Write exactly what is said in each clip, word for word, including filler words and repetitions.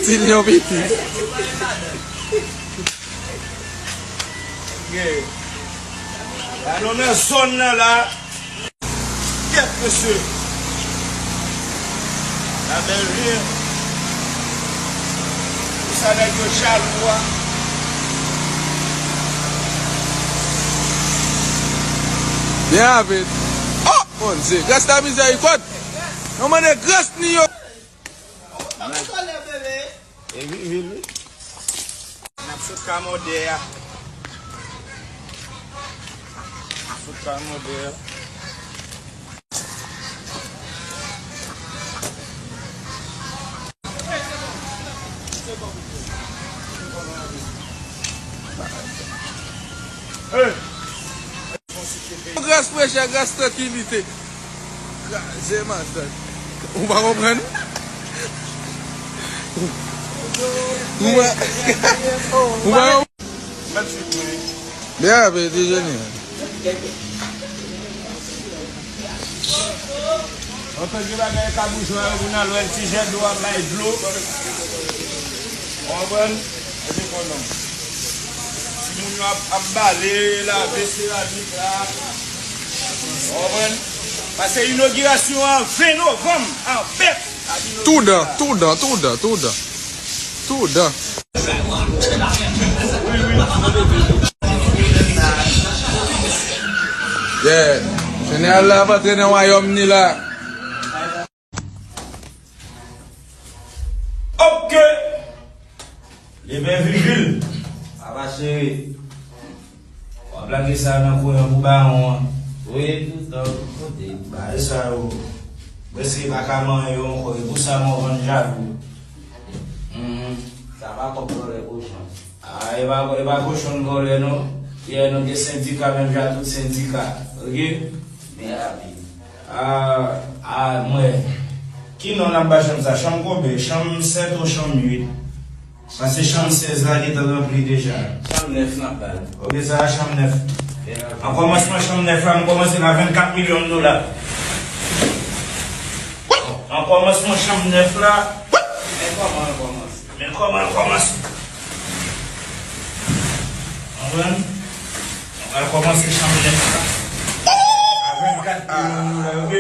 Ti lyon piti. La nou nan zòn nan la. Kèt mesye. La bèl vi. Pou sa nèg yo jalou a. Byen rapid. Oh! Bondye, gras la mizèrikòd. Nou mande gras ni yo. E vin, vin, vin. N ap sot ka mòde a. N ap sot ka mòde a. Hey! Gras prechè, gras trankilite. Kraze matant. Ou pa konprann? Ou pa, ou pa konprann? Byen, apre, ti jeni. Anpil de bagay ka boujwa yo pou n al wè ti jèt dlo ap bay dlo. Ou konprann? Epi konnen. Timoun yo ap, ap bale, lave seramik la. Ou konprann? Pase inogirasyon an ven novanm, an bèt. Tou dan, tou dan, tou dan, tou dan. Tou dan. Yeah. Senyè a ap antre nan wayòm ni la. Ok. Leve Vijil. Sa va, cheri? W ap lage sa nan kouran pou bawon an. Wi, toutan, tout kote. Bagay sa yo. Mwen se pa ka manyen yo ankò. E pou sa mwen vann jalou. Mhm. Sa pa kòb vòlè kochon. Ah, e pa, e pa kochon vòlè non. Yè nou gen sendika, menm jan tout sendika. Ok? Men rapid. Ah, ah, mwen. Ki non n ap ba chanm sa? Chanm konbyen? Chanm sèt ou chanm uit? Paske chanm sèz la gentan ranpli deja. Chanm nèf n ap ba l. Ok, sa a chanm nèf. An kòmansman chanm nèf la, m kòmanse la vennkat milyon dola. An kòmansman chanm nèf la. Men kòman l kòmanse. Men kòman l kòmanse. Konprann? Nou pral kòmanse chanm nèf la. A vennkat milyon dola, ok?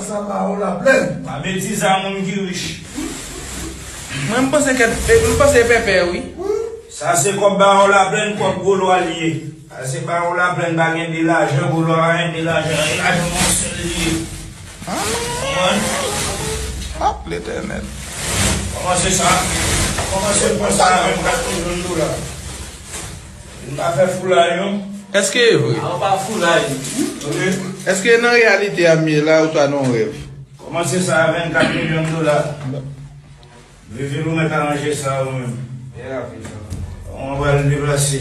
Sa ba ou laplèn. Pa betize a moun ki rich. Mwen, m panse kèt, e, m panse pèpè, wi. Sa se kòb Bawon Laplèn, kòb Gwo Lwa li ye. Sa se Bawon Laplèn, pa gen de lajan, Gwo Lwa pa gen de lajan, e lajan nou sèl li ye. Konprann? Ah, Letènèl. Kòmanse sa. Kòmanse pran sa a vennkat milyon dola. Vin pa fè foulay non. Èske e vre? A, ou pa foulay. Ok. Èske nan reyalite a m ye la ou ta nan yon rèv? Kòmanse sa a vennkat milyon dola. Vivi, nou mèt aranje sa ou menm. Mwen pral deplase.